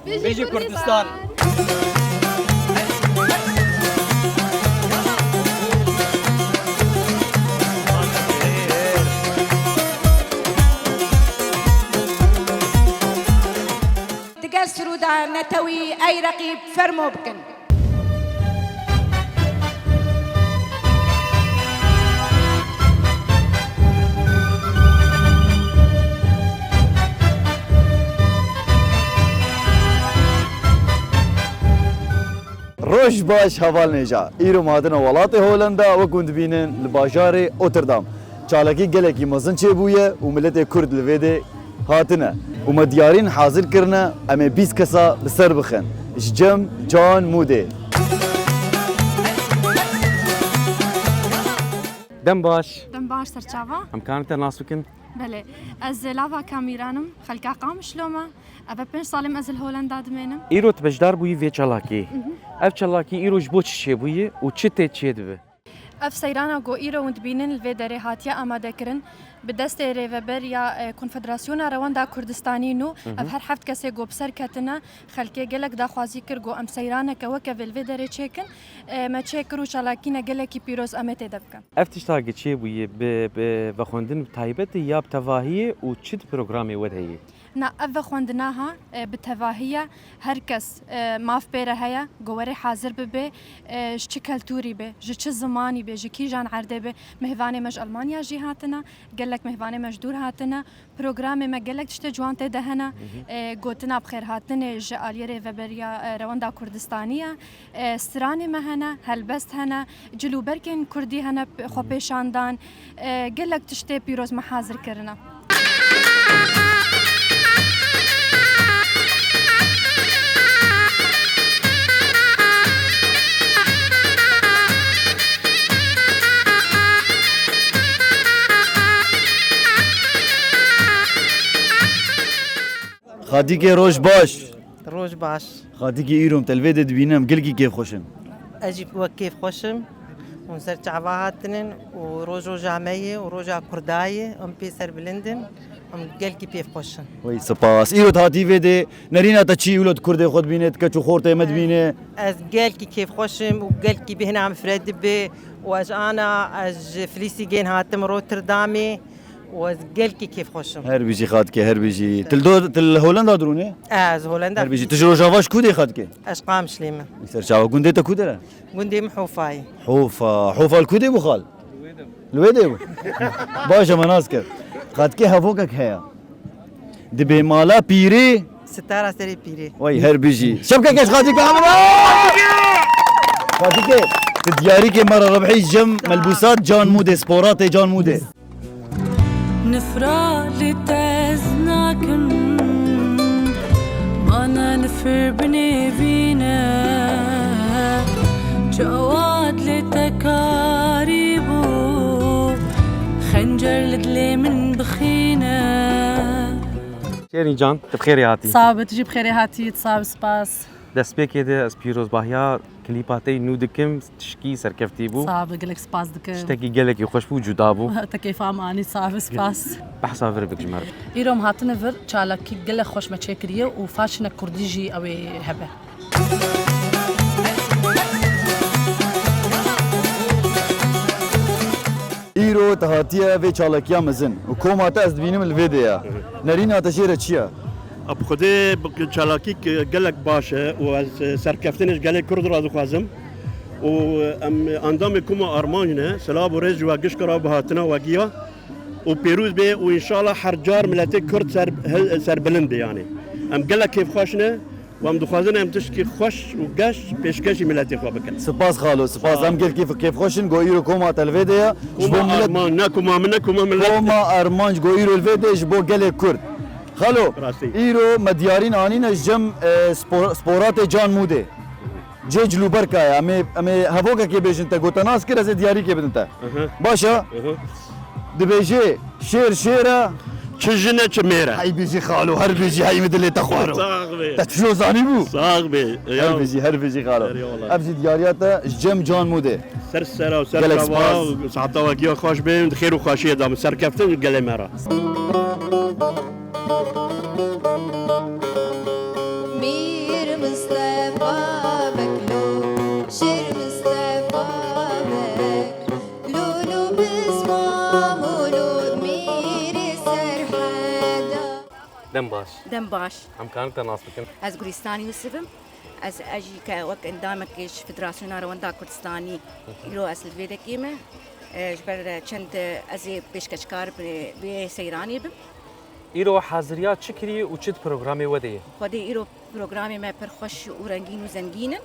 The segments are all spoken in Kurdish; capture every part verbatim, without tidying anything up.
Bijî Kurdistan! Digel sirûda netewî ey reqîb fermo bikin. Roj baş hevalnêja. Îro me hatine welatê Holenda, wek hûn dibînin li bajarê Otterdam. Çalakî gelekî mezin çêbûye û miletê Kurd li vê dê hatine û me diyarîn hazir kirine, em ê bîst kesa bi ser bixin. Ji cem Can Mûdê. Dem baş. Dem baş, serçava. Em karin te nas bikin? Belê. Ez lava Kamîran im, xelka Qamişlo me. Ev e pênc salê me ez li Holenda dimênim. Îro tu beşdar bûyî vê çalakî. Mhm. Ev çalakî îro ji bo çi çêbûyî û çi tê çêdibe? Ev seyrana ku îro hûn dibînin li vê derê hatiye amadekirin, bi destê rêveber ya, e, Konfederasyona Rewenda Kurdistanî nû, Hı hı. ev her heft kesê ku bi ser ketine, xelkê gelek daxwazî kir ku em seyraneke weke vê li vê derê çêkin. E, me çêkir û çalakîne gelekî pîroz em ê tê de bikin. Ev tişta ki çêbûyî bi, bi vexwendin bi taybetî ya bi tevahiyê û çi di programê we de heye? Na, ev vexwendina ha, e, bi tevahî ye. Her kes, e, maf pê re heye, ku were hazir bibe, e, ji çi keltûrî be, ji çi zimanî be, ji kîjan erdê be. Mêvanê me ji Almanya jî hatine, gelek mêvanê me ji dûr hatine. Programê me gelek tiştê ciwan tê de hene. Hı hı. E, gotina bi xêrhatinê ji aliyê Rêveberiya, e, Rewenda Kurdistanî ye. E, stranê me hene, helbest hene, cil û bergên kurdî hene p-, xwepêşandan. E, gelek tiştê pîroz me hazir kirine. Xatîkê, roj baş. Roj baş. Xatîkê, îro em te li vê dê dibînim, gelkî kêfxweş im. Ez jî wek kêfxweş im. Hûn ser çava hatinin û roj roja me ye û roja Kurda ye. Em pê serbilind in. Em gelkî kêfxweş in. Wey, spas. Îro tu hatî vê dê, nerîna te çi, wilo tu kurdê xwe dibînê, tu keç û xortê me dibînê? Ez gelkî kêfxweş im û gelkî bêhna min fireh dibe û ez ana, ez ji Flîsîgên hatim Rotterdamê. û ez gelkî kêfxweş im. Her bijî xatikê, her bijî. Tu li do-, tu li Holenda dirûnê? Ez Holenda. Her bijî. Tu ji Rojava ji ku dê xatikê? Ez Qamişlê me. Ser çava gundê te ku der e? Gundê min Hofa ye. Hofa. Hofa li ku dê bû xal? Li wê dê bû. Baş e, me nas kir. Xatikê hevokek heye. Dibê mala pîrê. Sitara serê pîrê. Wey her bijî. Şevke keş xatikê hemin. Xatikê, tu diyarîkê me re rebhî jem melbûsat Can Mûdê, sporatê Can Mûdê. Nifra li te ez nakim, mana nifir binêvîne. Çawa dilê te karî bû, xencer li dilê min bixîne. Şêrîn Can, tu bi xêrê hatî. Sax be, tu jî bi xêrê hatî, sax be, spas. Destpêkê de ez pîrozbahiya klîpa te yî nû dikim, tişkî serkeftî bû. Sax be, gelek spas dikim. Tiştekî gelekî xweş bû, cuda bû. Te kêfa min anî, sax be, spas. Behsa vir bik ji me re. Îro em hatine vir, çalakî gelek xweş me çêkiriye û faşine kurdî jî ew ê hebe. Îro te hatiye vê çalakiya mezin û koma te ez dibînim li vê dê ye. Nerîna te jê re çi ye? A bi Xwedê bi çalakî gelek baş e û ez serkeftinê ji gelê Kurd re dixwazim. Û em endamê Koma Armanc ne, silav û rêz ji we gişka re bi hatina we giya û pêrûz bê û înşallah her car miletê Kurd ser, he-, serbilind bê yanî. Em gelek kêfxweş ne û em dixwazin em tişkî xweş û geş pêşkêşî miletê xwe bikin. Spas xalo, spas. Sağ ol. Em gelkî kêfxweş in, go îro koma te li vê dê ye. Ji bo Koma milet Armanc, ne koma min, ne koma milet. Koma Armanc go îro li vê dê ji bo gelê Kurd. Xalo, Rastî. Îro me diyarîn anîne ji cem, e, spor-, sporatê Can Mûdê. Cê cilûberka ye. Em ê, em ê hevokekê bêjin te, go te nas kir, ez ê diyarîkê bidin te. Aha. Baş e? Aha. Dibêje, şêr şêr e. Çi jin e, çi mêr e. Hey bijî xalo, her bijî, hey min dilê te xwaro. Sax be. Te çilo zanîbû? Sax be. Her bijî, her bijî xalo. Eyvallah. Ev jî diyariya te ji cem Can Mûdê. Ser sera û ser çava û saeta we giya xweş bin, di xêr û xweşiyê de bin. Serkeftin gelê me re. Mî Mistefa Beklo, Şêr Mistefa Beklo, Lûlû Pismamûlû, Mîrê Serheda. Dem baş. Dem baş. Em karin te nas bikin? Ez Gulîstan Yûsif im. Ez, ez jî ke wek endamekê ji Federasyona Rewenda Kurdistanî îro ez li vê dekê me. E, ji ber çend, e, ez ê pêşkeşkar bi vê seyranê bim. Îro haziriya çi kirî û çi di programê we de ye? Xwedê îro programê me pir xweş û rengîn û zengîn in.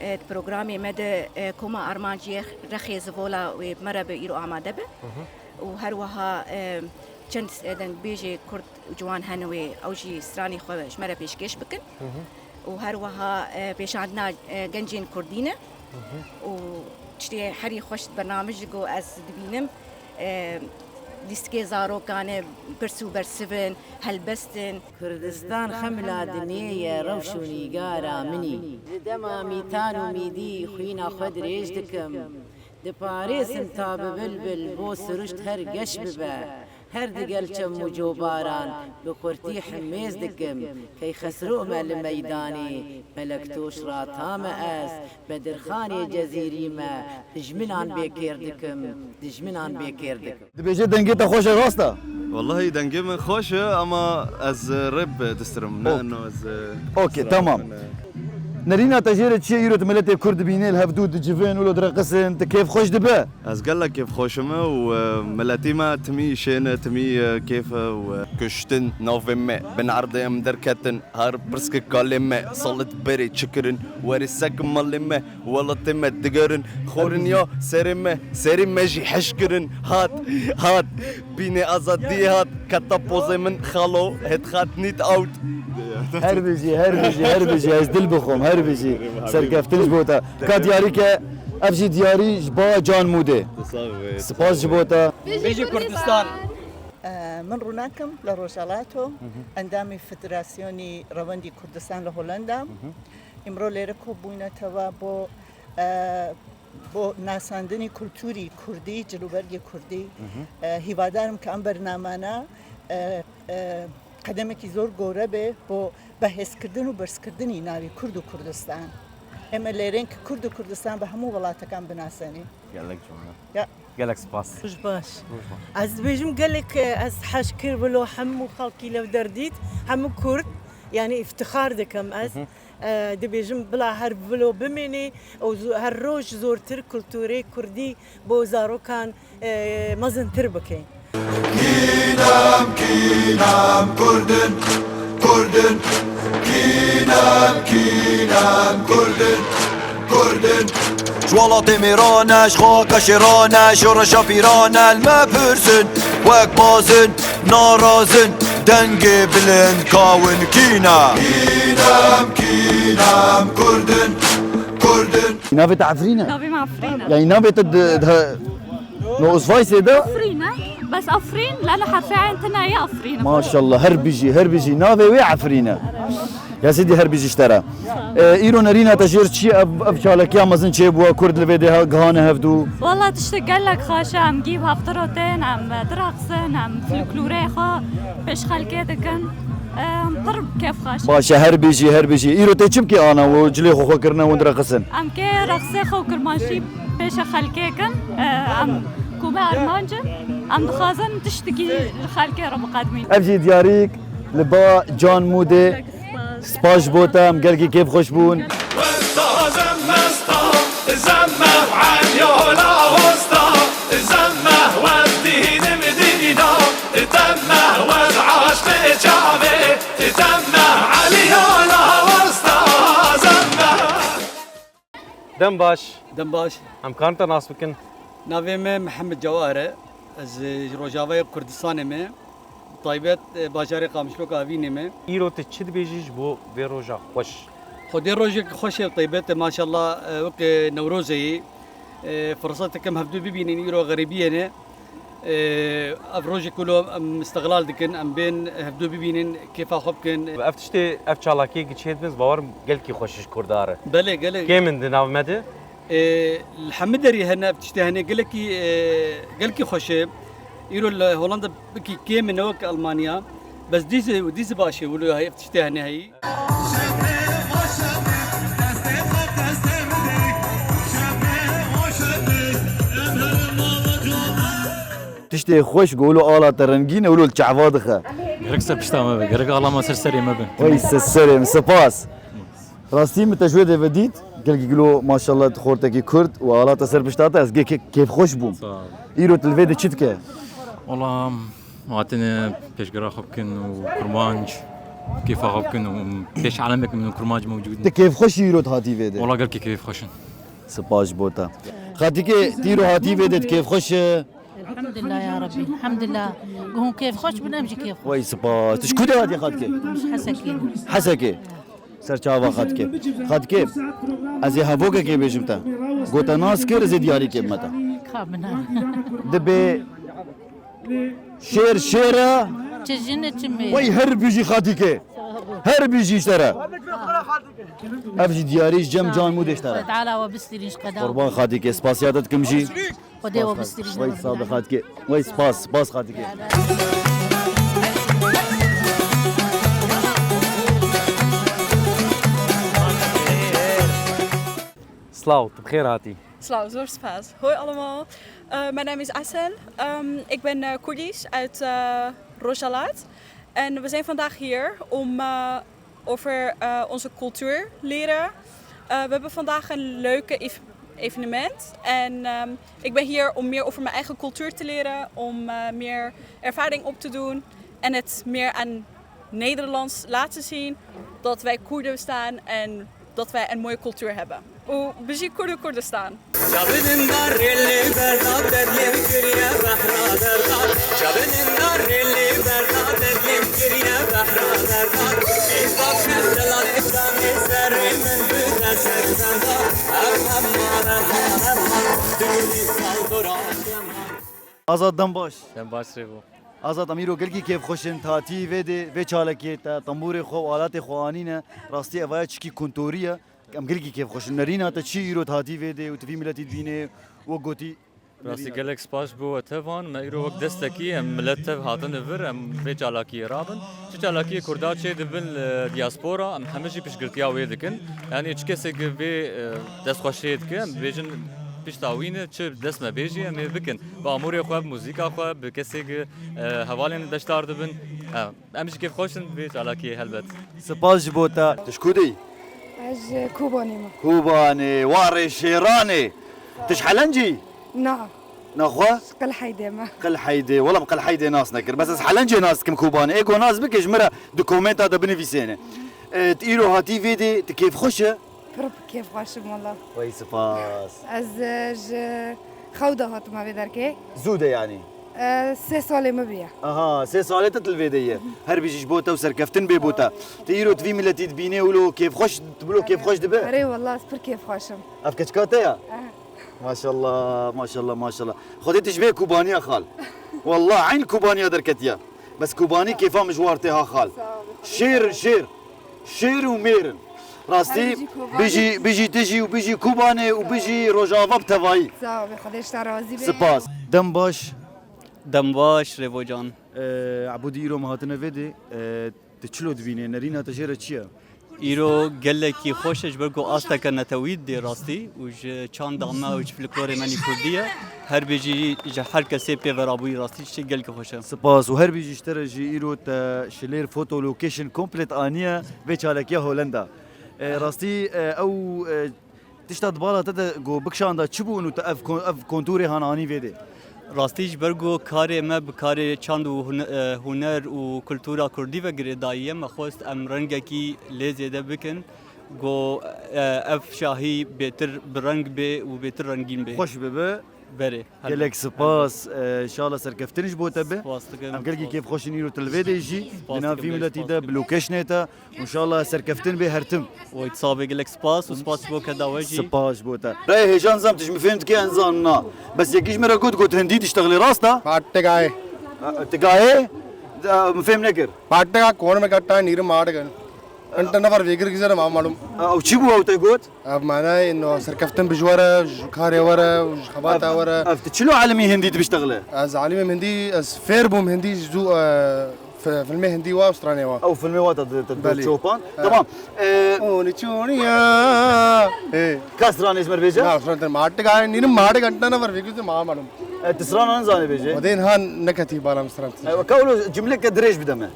E, di programê me de, e, Koma Armanciyê Rexê Zivola wê bi me re be îro amade be. Hı hı. Û her wiha, e, çend, e, dengbêjê Kurd û ciwan hene wê ew jî stranê xwe ji me re pêşkêş bikin. Hı hı. Û her wiha, e, pêşandina, e, gencên Kurdî ne. Hı hı. Û tiştê herî xweş di bernamijê ku ez dibînim, e, lîstikê zarokan e, pirs û bersiv in, helbest in. Kurdistan xemla dinê ye, rewş û nîgara min î. Di dema mîtan û mîdî xwîna xwe dirêj dikim. Diparêsim ta bi bilbil bo siruşt her geş bibe. Her digel çem û cobaran bi xurtî himêz dikim. Key Xesro me li meydanê, Pelektoş rata me ez, Bedirxanê Cezîrî me, dijminan bêkêr dikim, dijminan bêkêr dikim. Dibêje dengê te xweş e, rast e? Wallahî dengê min xweş e, ama ez, e, rap distirim. Ne, ok, eno ez, e, Okey, tamam. Nerîna te jê re çi ye? Îro tu miletê Kurd dibînê, li hevdû dicivin û lo direqisin, tu kêf xweş dibe? Ez gelek kêfxweş im û, e, miletî me timî şên e, timî, e, kêf e û, e, kuştin navê me, bin erdê em derketin, her pirskê kalê me, salit berê çi kirin, werê sek malê me, welatê me digerin, xoriniya serê me, serê me jî heş kirin, hat, hat, bînê azadiyê hat, keta pozê min xalo, het hat nît out. Her bijî, her bijî, her bijî, ez dil bixwim, her bijî. Serkeftin ji bo te. Ka diyarî ke, ev jî diyarî ji ba Can Mûdê. Spas ji bo te. Bijî Kurdistan. E, min Rûnak im li Rojhelato, Hı hı. endamê Federasyonî Rewendî Kurdistan li Holanda. Hı hı. Îmro lêre kobûne teva bo, e, bo nasandinî kultûrî kurdî, cilûbergê kurdî. Hı hı. E, hîvadarim ke em bernamana, e, e, qedemekî zor gore be bo behezkirdin û berskirdinî navê Kurd û Kurdistan. Em ê lêrên ki Kurd û Kurdistan bi hemû welatekan binasenî. Gelek ciwan e. Ya. Gelek spas. Roj baş. Roj baş. Ez dibêjim gelek, e, ez heşkir bilo hemû xelkî lev derdît, hemû Kurd, yanî îftixar dikim ez. Hı hı. E, dibêjim bila her bilo bimênê û zo-, her roj zortir kulturê Kurdî bo zarokan, e, mezintir bike. Kînem, kînem, Kurdin, Kurdin, kînem, kînem, Kurdin, Kurdin. Ji welatê mêran e, ji xaka şêran e, şoreşa pîran e, li me pirsin, wek bazin, narazin, dengê bilind kawin kîne. Kînem, kînem, Kurdin, Kurdin. Navê te Efrîn e? Navê me Efrîn e. Yanî navê te di, di, No Osweisê de? Afrîn e. Bes Afrîn, lala herfê eyn tine ye Afrîn. Maşallah, her bijî, her bijî. Navê wê Efrîn e. Ya Sîdî her bijî ji te re. Sağ ol. E, îro nerîna te jêr çi ev, ev çalakiya mezin çêbû, Kurd li vê dê ha-, gihane hevdû? Walla tiştek gelek xweş e, em gî bi hevtiro tên, em diraqsin, em folklorê xwe pêş xelkê dikin. Em pir kêf xweş. Baş e, her bijî, her bijî. Îro tê çi bikî ana û cilê xwe xwe kirine û direqisin? Em kê reqsê xwe û kirmanşî pêşe xelkê kin, e, em kome armanc in, em dixwazin tiştekî li xelkê re biqedimîn. Ev jî diyarîk li ba Can Mûdê. Spas ji bo te, em gelkî kêfxweş bûn. Westa zemmesta, zemmeh elyola westa, zemmeh westînim dîna, temmeh wez aşqê çavê, temmeh elyola westa, zemmeh. Dem baş. Dem baş. Em karin te nas bikin? Navê me Mihemed Cewar e. Ez, e, ji Rojavayê Kurdistanê me. Taybet, e, bajarê Qamişloka Evînê me. Îro tu çi dibêjî ji bo vê roja xweş? Xwedê rojek xweş e, taybet e, maşallah, e, wek, e, Newrozê yê. E, firsetek em hevdû bibînin, îro xerîbiyê ne. Ev rojê ku lo em îstiqlal dikin, em bên hevdu bibînin, kêfa xwe bikin. Ev tiştê, ev çalakiyê giçê dibin, ez bawer im gelkî xweş ji Kurda re. Belê, gelek. Kêm in di nav me de? Ê, li hemî derî hene ev tiştê hene, gelekî, ê, gelkî xweş e. Îro li Holanda wekî kêm in, ne wek Almanya. Bes dîse, dîse baş e, wilo ev tiştê hene heyî. Tiştê xweş, go wilo ala te rengîn e, wilo li çava dixe. Gerek ser pişta me be, gerek ala me ser serê me be. Wey, ser serê min, spas. Rastî min te ji wê dê ve dît, gelkî gilo maşallah tu xortekî Kurd û ala te ser pişta te, ez gê kê-, kêfxweş bûm. Sağ ol. Îro tu li vê de çi dike? Wala, hatine pêşgira xwe bikin û kurmanc, kêfa xwe bikin û pêş alemê bikin kurmanc mewcûd. Tu kêfxweş î îro tu hatî vê de? Wala gelkî kêfxweş in. Spas ji bo te. Xatîkê, tu îro hatî vê de tu kêfxweş e? Elhamdülillah ya Rabbi. Elhamdülillah. Guhun kêfxweş bin, em jî kêfxweş. Wey spas. Tu ji ku de hatî Xatîkê? Ji Hesekê. Hesekê. Ser çava Xatîkê. Xatîkê, ez ê hevokekê bêjim te. Go te nas kir, ez ê diyarîkê bime te. Ka bina. Dibê şêr şêr e. Çi jin e, çi mêr. Wey her bijî Xatîkê. Her bijî ji te re. Ev jî diyarî ji cem can mû dê ji te re. Teala we bistîrî ji qeda. Qurban Xatîkê, spasiya te dikim jî. Xwedê we bistîrî. Wey sabe Xatîkê. Wey spas, spas Xatîkê. Slav, tu bi xêr hatî. Slav, zor spas. Hoi allemaal. Eh, mijn naam is Asel. Ehm, ik ben eh, Koerdisch uit eh Rojava. En we zijn vandaag hier om eh, over eh, onze cultuur leren. Eh, we hebben vandaag een leuke ev- evenement. En ehm, ik ben hier om meer over mijn eigen cultuur te leren, om eh, meer ervaring op te doen en het meer aan Nederlands laten zien dat wij Koerden bestaan en dat wij een mooie cultuur hebben. Û bijî Kurd û Kurdistan. Çavên darê lê berda, derlê kiriye behra derda. Çavên darê lê berda, derlê kiriye behra derda. Êza kes delalê canê serê min bide ser zenda. Erhema, erhema, erhema. Digulî sal dora. Azad, dem baş. Dem baş Rêvo. Azad, em îro gelkî kêfxweş in, tatî vê dê, vê çalekê te tembûrê xwe û alatê xwe anîne. Rastî evaya çikî kuntorî ye. Em gelkî kêfxweş in. Nerîna te çi îro hatî vê dê û tu vî miletî dibînê, wek gotî. Rastî gelek spas ji bo we tevan. Me îro wek destekî em milet tev hatine vir, em vê çalakiyê rabin. Çi çalakiyê Kurda çê dibin li diaspora, em hemî jî piştgirtiya wê dikin. Yanî çi kesek vê e, destxweşiyê dike, em bêjin pişta wî ne, çi dest me bêjî em ê bikin. Bi amûrê xwe, bi muzîka xwe, bi kesek e, hevalên beşdar dibin. E, Em jî kêfxweş in vê çalakiyê helbet. Spas ji bo te. Tu ji ku de yî? Ez ji Kobanê me. Kobanê, warê şêranê. Tu ji Helencê yî? Na. Naxwe? Ji Qilheydê me. Qilheydê. Wela min Qilheydê nas nekir. Bes ez Helencê nas dikim Kobanê. Ê ku nas bike ji min re di komenta de binivîsêne. E, tu îro hatî vê dê, tu kêfxweş e? Pir kêfxweş im wela. Wey spas. Ez e, ji xew de hatime vê derkê. Zû de yanî? E, sê salê min bûye. Aha, sê salê te tu li vê de ye. Her bijî ji bo te û serkeftin bê bo te. Tu îro tu vî miletî dibînê û lo kêfxweş, tu bilo kêfxweş dibe? Erê wela ez pir kêfxweş im. Ev keçika te ya? Eh. Maşallah, maşallah, maşallah. Xwedê tu ji vê Kubaniya xal. Wallah eyn Kubaniya derketiye. Bes Kubanî kêfa min ji war tê ha xal. Sağ ol. Şêr, şêr. Şêr û mêr in. Rastî, Her bijî Kobanî. Bijî, bijî tu jî û bijî Kubanê û bijî Rojava bi tevayî. Sağ ol, Xwedê ji te razî be. Spas. Dem baş. Dem baş, Rêvocan. Ee, Ebûdî îro me hatine vê dê. Ee, tu çilo dibînê? Nerîna te jê re çi ye? Îro gelekî xweş e, ji ber ku asteke netewî dê rastî û ji çanda me û ji folklorê me nî kurdî ye. Her bijî ji her kesê pê verabûyî rastî tiştê gelkî xweş e. Spas û her bijî ji te re jî îro te şilêr foto location komplet aniye vê çalekiya Holenda. E, rastî, e, ew, e, tişta di bala te de ku bikişanda çi bûn û te ev kon-, ev kontûrê han anî vê dê? Rastî ji ber ku karê me bi karê çand û hune-, e, huner û kultura kurdî ve girêdayî ye, me xwest em rengekî lê zêde bikin. Ku, e, ev şahî bêtir bi reng bê û bêtir rengîn bê. Xweş bibe. Berê. Gelek spas. E, inşallah serkeftin ji bo te be. Spas dikim. Em gelkî kêfxweş in îro tu li vê de jî. Spas dikim, gelek spas dikim. Di nav vî miletî de bi lokeşnê te. Înşallah serkeftin bê her tim. Oy, sağ be, gelek spas û spas ji bo keda we jî. Spas ji bo te. Rê hêjan zam tu ji min fêm dikî, en zan na. Bes yekî ji min re got, got hindî diştexilê, rast e? Patigayê. E, tigayê? E, min fêm nekir. Patigayê, kor me katta nîrim argan. Ente nefar vêgir gizere ma malum. E, ew çi bû ew te got? Ev manayê no serkeftin bi ji we re, ji karê we re û ji xebata we re. Ev tu çilo alimî hindî dibiştexile? Ez alimê hindî, ez fêr bûm hindî ji zû, e, F- Filmê hindî wa, stranê wa. Ew filmê wa te di- te- te Belê. çopan. Ha. Tamam. Ee, Oni çoniya. Hey. Kas stranê ji me re bêje? Na, stranê ma dige, nîrim ma dige, ne ne var veküzü ma malum. E, tu strana nizane bêje? Wadên han nekatî balam stran. E, ka wilo cimleke dirêj bide me.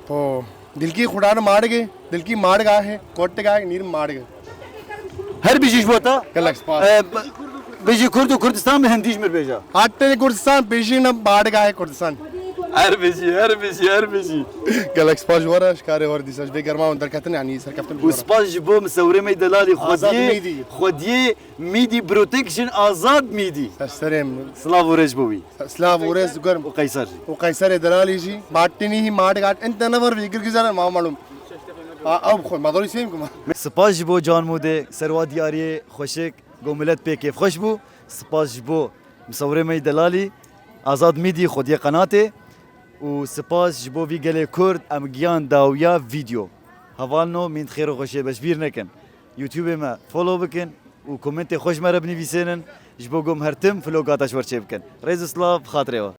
Po. Dilkî xudan ma dige, dilkî ma dige he, kot dige, nîrim ma dige. Her bijî ji bo te. Gelek spas. E, b- bijî Kurd û Kurdistan bi hindî ji me re bêje. Hatta Kurdistan, peşine ma dige he Kurdistan. Her bijî, her bijî, her bijî. Gelek spas ji we re, ji karê we re dîsa ji vê germa hûn derketin, yanî serkeftin ji Û we re. spas ji bo misewirê me delal î Azad Xwediyê, Mîdî. Xwediyê Mîdî Protection, Azad Mîdî. Ser serê min. Silav û rêz bo wî. Silav û rêz û germ. Û Qeyser jî. Û Qeyserê delalî jî. Battinî hî ma dige, ente ne var vekür güzel ma malum. Aa, ew xwe, ma doğru söyleyeyim ki ma. Spas ji bo Can Mûdê, serwa diyariyê xweşik, go milet pê kêfxweş bû. Spas ji bo misewirê me yî delalî, Azad Mîdî, Xwediyê Qenatê. Û spas ji bo vî gelê Kurd, em giyan dawiya vîdeo. Hevalno, mîn xêr û xweşiyê beşbîr nekin. YouTube-ê me follow bikin û komentê xweş me re binivîsênin. Ji bo gom her tim vloga te ji wer çêbikin. Rêz û silav, bi xatirê we.